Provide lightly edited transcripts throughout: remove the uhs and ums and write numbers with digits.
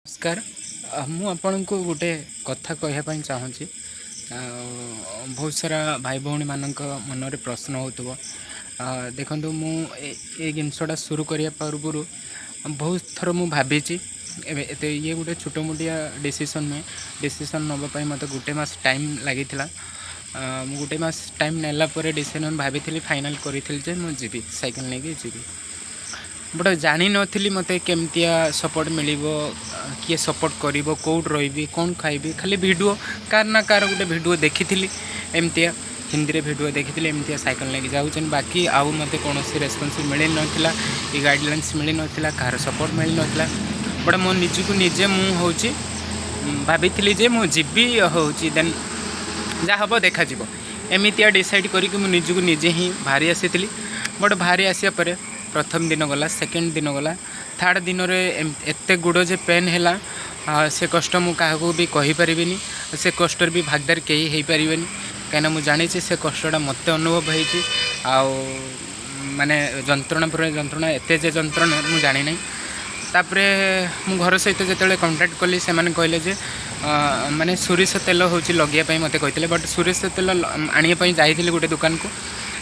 ନମସ୍କାର। ମୁଁ ଆପଣଙ୍କୁ ଗୋଟେ କଥା କହିବା ପାଇଁ ଚାହୁଁଛି। ଆଉ ବହୁତ ସାରା ଭାଇ ଭଉଣୀମାନଙ୍କ ମନରେ ପ୍ରଶ୍ନ ହେଉଥିବ। ଦେଖନ୍ତୁ, ମୁଁ ଏ ଜିନିଷଟା ସୁରୁ କରିବା ପୂର୍ବରୁ ବହୁତ ଥର ମୁଁ ଭାବିଛି। ଏବେ ଏତେ ଇଏ ଗୋଟେ ଛୋଟ ମୋଟିଆ ଡିସିସନ୍ ନୁହେଁ। ଡିସିସନ୍ ନେବା ପାଇଁ ମୋତେ ଗୋଟେ ମାସ ଟାଇମ୍ ଲାଗିଥିଲା। ମୁଁ ଗୋଟେ ମାସ ଟାଇମ୍ ନେଲା ପରେ ଡିସିସନ୍ ଭାବିଥିଲି, ଫାଇନାଲ୍ କରିଥିଲି ଯେ ମୁଁ ଯିବି, ସାଇକେଲ ନେଇକି ଯିବି। ବଟ୍ ଜାଣିନଥିଲି ମୋତେ କେମିତିଆ ସପୋର୍ଟ ମିଳିବ, କିଏ ସପୋର୍ଟ କରିବ, କେଉଁଠି ରହିବି, କ'ଣ ଖାଇବି। ଖାଲି ଭିଡ଼ିଓ କାହାର ନା କାହାର ଗୋଟେ ଭିଡ଼ିଓ ଦେଖିଥିଲି, ଏମିତିଆ ହିନ୍ଦୀରେ ଭିଡ଼ିଓ ଦେଖିଥିଲି, ଏମିତିଆ ସାଇକେଲ ନେଇକି ଯାଉଛନ୍ତି। ବାକି ଆଉ ମୋତେ କୌଣସି ରେସ୍ପନ୍ସ ମିଳିନଥିଲା କି ଗାଇଡ଼ଲାଇନ୍ସ ମିଳିନଥିଲା, କାହାର ସପୋର୍ଟ ମିଳିନଥିଲା। ବଟ୍ ମୋ ନିଜକୁ ନିଜେ ମୁଁ ହେଉଛି ଭାବିଥିଲି ଯେ ମୁଁ ଯିବି, ହେଉଛି ଦେନ୍ ଯାହା ହେବ ଦେଖାଯିବ। ଏମିତିଆ ଡିସାଇଡ଼୍ କରିକି ମୁଁ ନିଜକୁ ନିଜେ ହିଁ ବାହାରି ଆସିଥିଲି। ବଟ୍ ବାହାରି ଆସିବା ପରେ ପ୍ରଥମ ଦିନ ଗଲା, ସେକେଣ୍ଡ ଦିନ ଗଲା, ଥାର୍ଡ଼ ଦିନରେ ଏତେ ଗୋଡ଼ ଯେ ପେନ୍ ହେଲା, ସେ କଷ୍ଟ ମୁଁ କାହାକୁ ବି କହିପାରିବିନି। ସେ କଷ୍ଟରେ ବି ଭାଗଦାର କେହି ହେଇପାରିବେନି, କାହିଁକିନା ମୁଁ ଜାଣିଛି ସେ କଷ୍ଟଟା ମୋତେ ଅନୁଭବ ହେଇଛି। ଆଉ ମାନେ ଯନ୍ତ୍ରଣା ପରେ ଯନ୍ତ୍ରଣା, ଏତେ ଯେ ଯନ୍ତ୍ରଣା ମୁଁ ଜାଣିନାହିଁ। ତାପରେ ମୁଁ ଘର ସହିତ ଯେତେବେଳେ କଣ୍ଟାକ୍ଟ କଲି, ସେମାନେ କହିଲେ ଯେ ମାନେ ସୋରିଷ ତେଲ ହେଉଛି ଲଗେଇବା ପାଇଁ ମୋତେ କହିଥିଲେ। ବଟ୍ ସୋରିଷ ତେଲ ଆଣିବା ପାଇଁ ଯାଇଥିଲି ଗୋଟେ ଦୋକାନକୁ,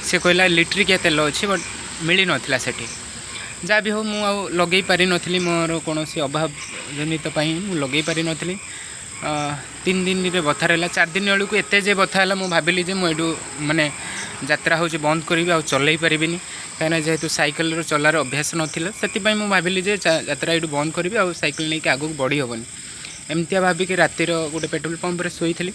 ସେ କହିଲା ଲିଟ୍ରିକିଆ ତେଲ ଅଛି, ବଟ୍ ମିଳିନଥିଲା ସେଠି। ଯାହା ବି ହଉ, ମୁଁ ଆଉ ଲଗେଇ ପାରିନଥିଲି। ମୋର କୌଣସି ଅଭାବ ଜନିତ ପାଇଁ ମୁଁ ଲଗେଇ ପାରିନଥିଲି। 3 ଦିନରେ ବଥା ରହିଲା। 4 ଦିନ ବେଳକୁ ଏତେ ଯେ ବଥା ହେଲା, ମୁଁ ଭାବିଲି ଯେ ମୁଁ ଏଇଠୁ ମାନେ ଯାତ୍ରା ହେଉଛି ବନ୍ଦ କରିବି, ଆଉ ଚଲେଇ ପାରିବିନି। କାହିଁକିନା ଯେହେତୁ ସାଇକେଲର ଚଲାର ଅଭ୍ୟାସ ନଥିଲା, ସେଥିପାଇଁ ମୁଁ ଭାବିଲି ଯେ ଯାତ୍ରା ଏଇଠୁ ବନ୍ଦ କରିବି, ଆଉ ସାଇକେଲ ନେଇକି ଆଗକୁ ବଢ଼ି ହେବନି। ଏମିତିଆ ଭାବିକି ରାତିର ଗୋଟେ ପେଟ୍ରୋଲ ପମ୍ପରେ ଶୋଇଥିଲି।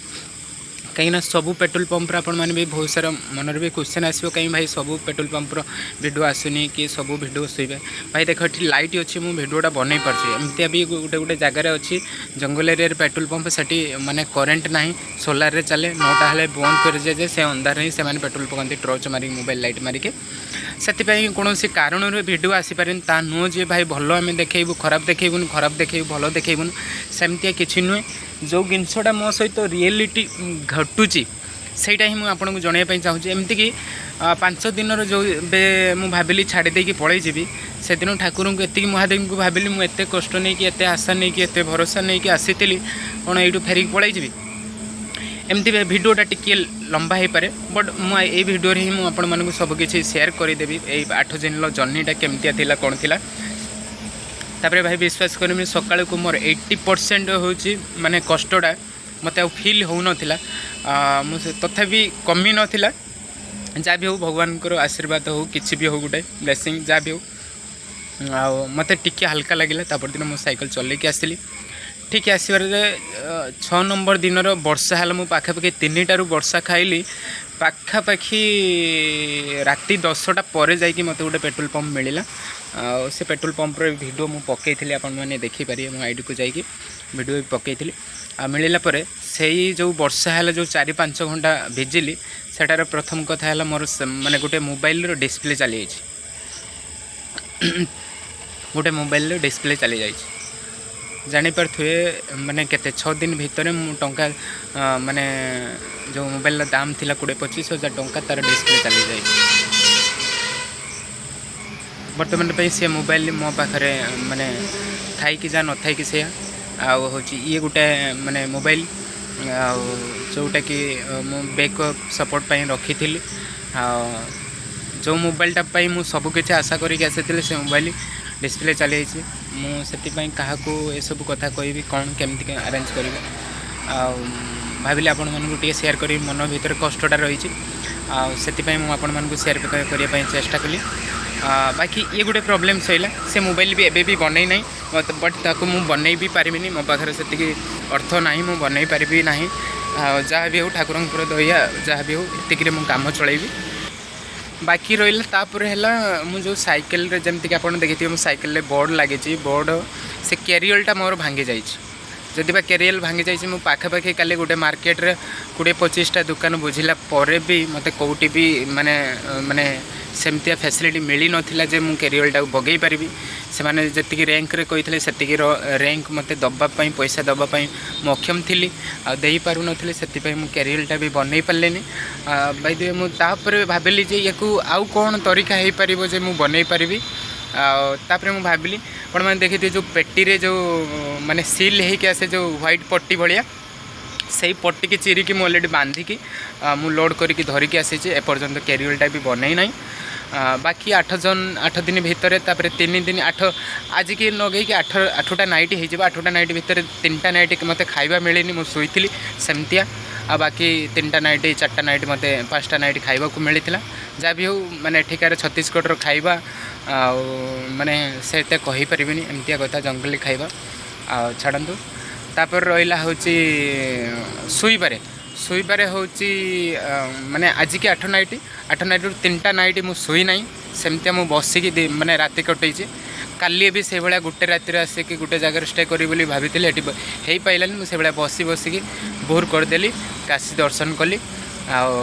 କାହିଁକିନା ସବୁ ପେଟ୍ରୋଲ ପମ୍ପରେ ଆପଣମାନେ ବି ବହୁତ ସାରା ମନରେ ବି କ୍ୱେଶ୍ଚନ୍ ଆସିବ, କାହିଁ ଭାଇ ସବୁ ପେଟ୍ରୋଲ ପମ୍ପର ଭିଡ଼ିଓ ଆସୁନି କି ସବୁ ଭିଡ଼ିଓ ଶୋଇବେ? ଭାଇ ଦେଖ, ଏଠି ଲାଇଟ୍ ଅଛି, ମୁଁ ଭିଡ଼ିଓଟା ବନେଇ ପାରୁଛି। ଏମିତିଆ ବି ଗୋଟେ ଗୋଟେ ଜାଗାରେ ଅଛି ଜଙ୍ଗଲ ଏରିଆରେ ପେଟ୍ରୋଲ ପମ୍ପ, ସେଠି ମାନେ କରେଣ୍ଟ ନାହିଁ, ସୋଲାରରେ ଚାଲେ। 9ଟା ହେଲେ ବନ୍ଦ କରିଦିଆଯାଏ। ସେ ଅନ୍ଧାରରେ ହିଁ ସେମାନେ ପେଟ୍ରୋଲ ପକାନ୍ତି, ଟର୍ଚ୍ଚ ମାରିକି, ମୋବାଇଲ ଲାଇଟ୍ ମାରିକି। ସେଥିପାଇଁ କୌଣସି କାରଣରୁ ଭିଡ଼ିଓ ଆସିପାରେନି। ତା ନୁହଁ ଯେ ଭାଇ ଭଲ ଆମେ ଦେଖେଇବୁ, ଖରାପ ଦେଖେଇବୁନି, ଖରାପ ଦେଖେଇବୁ, ଭଲ ଦେଖେଇବୁନି, ସେମିତିଆ କିଛି ନୁହେଁ। ଯେଉଁ ଜିନିଷଟା ମୋ ସହିତ ରିଏଲିଟି ଘଟୁଛି, ସେଇଟା ହିଁ ମୁଁ ଆପଣଙ୍କୁ ଜଣାଇବା ପାଇଁ ଚାହୁଁଛି। ଏମିତିକି 5 ଦିନର ଯେଉଁ ଏବେ ମୁଁ ଭାବିଲି ଛାଡ଼ି ଦେଇକି ପଳେଇଯିବି, ସେଦିନ ଠାକୁରଙ୍କୁ ଏତିକି, ମହାଦେବଙ୍କୁ ଭାବିଲି, ମୁଁ ଏତେ କଷ୍ଟ ନେଇକି, ଏତେ ଆଶା ନେଇକି, ଏତେ ଭରସା ନେଇକି ଆସିଥିଲି, କ'ଣ ଏଇଠୁ ଫେରିକି ପଳେଇଯିବି? ଏମିତି ଭିଡ଼ିଓଟା ଟିକିଏ ଲମ୍ବା ହେଇପାରେ, ବଟ୍ ମୁଁ ଏଇ ଭିଡ଼ିଓରେ ହିଁ ମୁଁ ଆପଣମାନଙ୍କୁ ସବୁକିଛି ସେୟାର କରିଦେବି, ଏଇ 8 ଦିନର ଜର୍ଣ୍ଣିଟା କେମିତିଆ ଥିଲା, କ'ଣ ଥିଲା। ତାପରେ ଭାଇ ବିଶ୍ୱାସ କରିବେନି, ସକାଳକୁ ମୋର 80% ହେଉଛି ମାନେ କଷ୍ଟଟା ମୋତେ ଆଉ ଫିଲ୍ ହେଉନଥିଲା। ମୁଁ ସେ ତଥାପି କମି ନଥିଲା। ଯାହା ବି ହେଉ, ଭଗବାନଙ୍କର ଆଶୀର୍ବାଦ ହେଉ, କିଛି ବି ହେଉ, ଗୋଟେ ବ୍ଲେସିଂ ଯାହା ବି ହେଉ, ଆଉ ମୋତେ ଟିକିଏ ହାଲକା ଲାଗିଲା। ତାପରଦିନ ଦିନ ମୁଁ ସାଇକେଲ ଚଲେଇକି ଆସିଲି। ଠିକ୍ ଆସିବାରେ 6 ନମ୍ବର ଦିନର ବର୍ଷା ହେଲା। ମୁଁ ପାଖାପାଖି 3ଟାରୁ ବର୍ଷା ଖାଇଲି, ପାଖାପାଖି ରାତି 10ଟା ପରେ ଯାଇକି ମୋତେ ଗୋଟେ ପେଟ୍ରୋଲ ପମ୍ପ ମିଳିଲା। ଆଉ ସେ ପେଟ୍ରୋଲ ପମ୍ପର ଭିଡ଼ିଓ ମୁଁ ପକାଇଥିଲି, ଆପଣମାନେ ଦେଖିପାରିବେ। ମୋ ଆଇଡ଼ିକୁ ଯାଇକି ଭିଡ଼ିଓ ବି ପକାଇଥିଲି। ଆଉ ମିଳିଲା ପରେ ସେଇ ଯେଉଁ ବର୍ଷା ହେଲା, ଯେଉଁ 4-5 ଘଣ୍ଟା ଭିଜିଲି, ସେଟାର ପ୍ରଥମ କଥା ହେଲା ମୋର ମାନେ ଗୋଟେ ମୋବାଇଲର ଡିସପ୍ଲେ ଚାଲିଯାଇଛି। ଗୋଟେ ମୋବାଇଲର ଡିସପ୍ଲେ ଚାଲିଯାଇଛି। ଜାଣିପାରୁଥିବେ ମାନେ କେତେ 6 ଦିନ ଭିତରେ ମୁଁ ଟଙ୍କା ମାନେ ଯେଉଁ ମୋବାଇଲର ଦାମ ଥିଲା 20-25 ହଜାର ଟଙ୍କା, ତା'ର ଡିସପ୍ଲେ ଚାଲିଯାଇଛି। ବର୍ତ୍ତମାନ ପାଇଁ ସେ ମୋବାଇଲ ମୋ ପାଖରେ ମାନେ ଥାଇକି ଯାହା, ନଥାଇକି ସେଇଆ। ଆଉ ହେଉଛି ଇଏ ଗୋଟେ ମାନେ ମୋବାଇଲ, ଆଉ ଯେଉଁଟାକି ମୁଁ ବ୍ୟାକଅପ୍ ସପୋର୍ଟ ପାଇଁ ରଖିଥିଲି। ଆଉ ଯେଉଁ ମୋବାଇଲଟା ପାଇଁ ମୁଁ ସବୁକିଛି ଆଶା କରିକି ଆସିଥିଲି, ସେ ମୋବାଇଲ ଡିସପ୍ଲେ ଚାଲିଯାଇଛି। ମୁଁ ସେଥିପାଇଁ କାହାକୁ ଏସବୁ କଥା କହିବି, କ'ଣ କେମିତି ଆରେଞ୍ଜ କରିବି? ଆଉ ଭାବିଲି ଆପଣମାନଙ୍କୁ ଟିକେ ସେୟାର କରିବି। ମନ ଭିତରେ କଷ୍ଟଟା ରହିଛି, ଆଉ ସେଥିପାଇଁ ମୁଁ ଆପଣମାନଙ୍କୁ ସେୟାର କରିବା ପାଇଁ ଚେଷ୍ଟା କଲି। ବାକି ଇଏ ଗୋଟେ ପ୍ରୋବ୍ଲେମ୍ ସରିଲା। ସେ ମୋବାଇଲ ବି ଏବେ ବି ବନେଇ ନାହିଁ, ବଟ୍ ତାକୁ ମୁଁ ବନେଇ ବି ପାରିବିନି। ମୋ ପାଖରେ ସେତିକି ଅର୍ଥ ନାହିଁ, ମୁଁ ବନେଇ ପାରିବି ନାହିଁ। ଆଉ ଯାହା ବି ହେଉ, ଠାକୁରଙ୍କର ଦୟା, ଯାହା ବି ହେଉ, ଏତିକିରେ ମୁଁ କାମ ଚଳେଇବି। ବାକି ରହିଲା, ତାପରେ ହେଲା ମୁଁ ଯେଉଁ ସାଇକେଲରେ, ଯେମିତିକି ଆପଣ ଦେଖିଥିବେ, ମୋ ସାଇକେଲରେ ବୋର୍ଡ଼ ଲାଗିଛି। ବୋର୍ଡ଼ ସେ କ୍ୟାରିୟରଟା ମୋର ଭାଙ୍ଗି ଯାଇଛି। ଯଦି ବା କ୍ୟାରିୟର ଭାଙ୍ଗି ଯାଇଛି, ମୁଁ ପାଖାପାଖି କାଲି ଗୋଟେ ମାର୍କେଟରେ 20-25ଟା ଦୋକାନ ବୁଝିଲା ପରେ ବି ମୋତେ କେଉଁଠି ବି ମାନେ ମାନେ ସେମିତିଆ ଫ୍ୟାସିଲିଟି ମିଳିନଥିଲା ଯେ ମୁଁ କ୍ୟାରିୟରଟାକୁ ବଗେଇ ପାରିବି। ସେମାନେ ଯେତିକି ରେଙ୍କରେ କହିଥିଲେ, ସେତିକିର ରେଙ୍କ ମୋତେ ଦେବା ପାଇଁ, ପଇସା ଦେବା ପାଇଁ ମୁଁ ଅକ୍ଷମ ଥିଲି ଆଉ ଦେଇପାରୁନଥିଲି। ସେଥିପାଇଁ ମୁଁ କ୍ୟାରିୟରଟା ବି ବନେଇ ପାରିଲିନି। ବାଇ ମୁଁ ତାପରେ ଭାବିଲି ଯେ ୟାକୁ ଆଉ କ'ଣ ତରିକା ହେଇପାରିବ ଯେ ମୁଁ ବନେଇ ପାରିବି। ଆଉ ତାପରେ ମୁଁ ଭାବିଲି, ଆପଣମାନେ ଦେଖିଥିବେ ଯେଉଁ ପେଟିରେ ଯେଉଁ ମାନେ ସିଲ୍ ହେଇକି ଆସେ, ଯେଉଁ ହ୍ୱାଇଟ୍ ପଟି ଭଳିଆ, ସେଇ ପଟିକି ଚିରିକି ମୁଁ ଅଲରେଡ଼ି ବାନ୍ଧିକି ମୁଁ ଲୋଡ଼୍ କରିକି ଧରିକି ଆସିଛି। ଏପର୍ଯ୍ୟନ୍ତ କ୍ୟାରିଅରଟା ବି ବନେଇ ନାହିଁ। ବାକି 8 ଦିନ ଭିତରେ, ତାପରେ 3 ଦିନ, 8 ଆଜିକି ଲଗେଇକି 8ଟା ନାଇଟ୍ ହେଇଯିବ। 8ଟା ନାଇଟ୍ ଭିତରେ 3ଟା ନାଇଟ୍ ମୋତେ ଖାଇବା ମିଳିନି, ମୁଁ ଶୋଇଥିଲି ସେମିତିଆ। ଆଉ ବାକି 3ଟା ନାଇଟ୍, 4ଟା ନାଇଟ୍, ମୋତେ 5ଟା ନାଇଟ୍ ଖାଇବାକୁ ମିଳିଥିଲା। ଯାହା ବି ହେଉ, ମାନେ ଏଠିକାର ଛତିଶଗଡ଼ର ଖାଇବା ଆଉ ମାନେ ସେ ଏତେ କହିପାରିବିନି, ଏମିତିଆ କଥା, ଜଙ୍ଗଲି ଖାଇବା। ଆଉ ଛାଡ଼ନ୍ତୁ। ତାପରେ ରହିଲା ହେଉଛି ଶୋଇବାରେ। ଶୋଇବାରେ ହେଉଛି ମାନେ ଆଜିକି 8 ନାଇଟ୍, 8 ନାଇଟ୍ରୁ 3ଟା ନାଇଟ୍ ମୁଁ ଶୋଇ ନାହିଁ, ସେମିତିଆ ମୁଁ ବସିକି ମାନେ ରାତି କଟେଇଛି। କାଲି ବି ସେଇଭଳିଆ ଗୋଟେ ରାତିରେ ଆସିକି ଗୋଟେ ଜାଗାରେ ଷ୍ଟେ କରିବି ବୋଲି ଭାବିଥିଲି, ଏଠି ହେଇପାରିଲାନି। ମୁଁ ସେଇଭଳିଆ ବସି ବସିକି ବୋର୍ କରିଦେଲି, କାଶୀ ଦର୍ଶନ କଲି। ଆଉ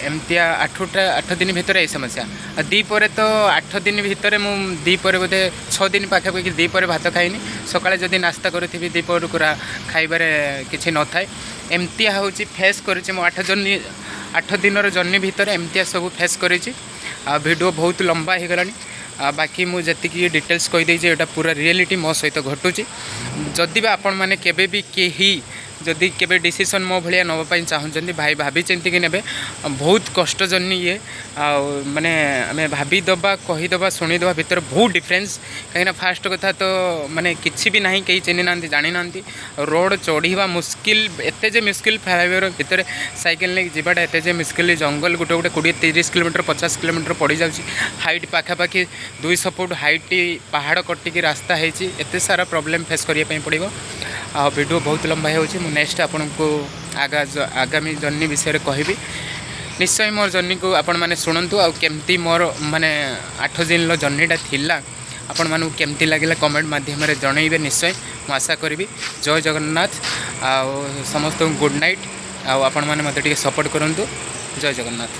ଏମିତିଆ 8ଟା 8 ଦିନ ଭିତରେ ଏଇ ସମସ୍ୟା। ଆଉ ଦ୍ୱିପହରେ ତ 8 ଦିନ ଭିତରେ ମୁଁ ଦ୍ୱିପହରେ ବୋଧେ 6 ଦିନ ପାଖାପାଖି ଦ୍ୱିପହରେ ଭାତ ଖାଇନି। ସକାଳେ ଯଦି ନାସ୍ତା କରିଥିବି, ଦ୍ୱିପହରକୁ ଖାଇବାରେ କିଛି ନଥାଏ। ଏମିତିଆ ହେଉଛି ଫେସ୍ କରିଛି ମୁଁ 8 ଦିନର ଜର୍ଣ୍ଣି ଭିତରେ, ଏମିତିଆ ସବୁ ଫେସ୍ କରିଛି। ଆଉ ଭିଡ଼ିଓ ବହୁତ ଲମ୍ବା ହେଇଗଲାଣି। ଆଉ ବାକି ମୁଁ ଯେତିକି ଡିଟେଲ୍ସ କହିଦେଇଛି, ଏଇଟା ପୁରା ରିଏଲିଟି ମୋ ସହିତ ଘଟୁଛି। ଯଦି ବି ଆପଣମାନେ କେବେ ବି କେହି ଯଦି କେବେ ଡିସିସନ୍ ମୋ ଭଳିଆ ନେବା ପାଇଁ ଚାହୁଁଛନ୍ତି ଭାଇ, ଭାବି ଚିନ୍ତିକି ନେବେ। ବହୁତ କଷ୍ଟ ଜର୍ଣ୍ଣି ଇଏ। ଆଉ ମାନେ ଆମେ ଭାବିଦେବା, କହିଦେବା, ଶୁଣିଦେବା ଭିତରେ ବହୁତ ଡିଫରେନ୍ସ। କାହିଁକିନା ଫାଷ୍ଟ କଥା ତ ମାନେ କିଛି ବି ନାହିଁ, କେହି ଚିହ୍ନି ନାହାନ୍ତି, ଜାଣିନାହାନ୍ତି। ରୋଡ଼ ଚଢ଼ିବା ମୁସ୍କିଲ, ଏତେ ଯେ ମୁସ୍କିଲ, ଫ୍ଲାଇଓଭର ଭିତରେ ସାଇକେଲ ନେଇକି ଯିବାଟା ଏତେ ଯେ ମୁସ୍କିଲ। ଜଙ୍ଗଲ ଗୋଟେ ଗୋଟେ 20-30 କିଲୋମିଟର, 50 କିଲୋମିଟର ପଡ଼ିଯାଉଛି। ହାଇଟ୍ ପାଖାପାଖି 200 ଫୁଟ ହାଇଟ୍ ପାହାଡ଼ କଟିକି ରାସ୍ତା ହେଇଛି। ଏତେ ସାରା ପ୍ରୋବ୍ଲେମ୍ ଫେସ୍ କରିବା ପାଇଁ ପଡ଼ିବ। ଆଉ ଭିଡ଼ିଓ ବହୁତ ଲମ୍ବା ହେଉଛି। ମୁଁ ନେକ୍ସଟ ଆପଣଙ୍କୁ ଆଗାମୀ ଜର୍ଣ୍ଣି ବିଷୟରେ କହିବି। ନିଶ୍ଚୟ ମୋର ଜର୍ଣ୍ଣିକୁ ଆପଣମାନେ ଶୁଣନ୍ତୁ। ଆଉ କେମିତି ମୋର ମାନେ 8 ଦିନର ଜର୍ଣ୍ଣିଟା ଥିଲା, ଆପଣମାନଙ୍କୁ କେମିତି ଲାଗିଲା, କମେଣ୍ଟ ମାଧ୍ୟମରେ ଜଣେଇବେ ନିଶ୍ଚୟ, ମୁଁ ଆଶା କରିବି। ଜୟ ଜଗନ୍ନାଥ। ଆଉ ସମସ୍ତଙ୍କୁ ଗୁଡ଼୍ ନାଇଟ୍। ଆଉ ଆପଣମାନେ ମୋତେ ଟିକେ ସପୋର୍ଟ କରନ୍ତୁ। ଜୟ ଜଗନ୍ନାଥ।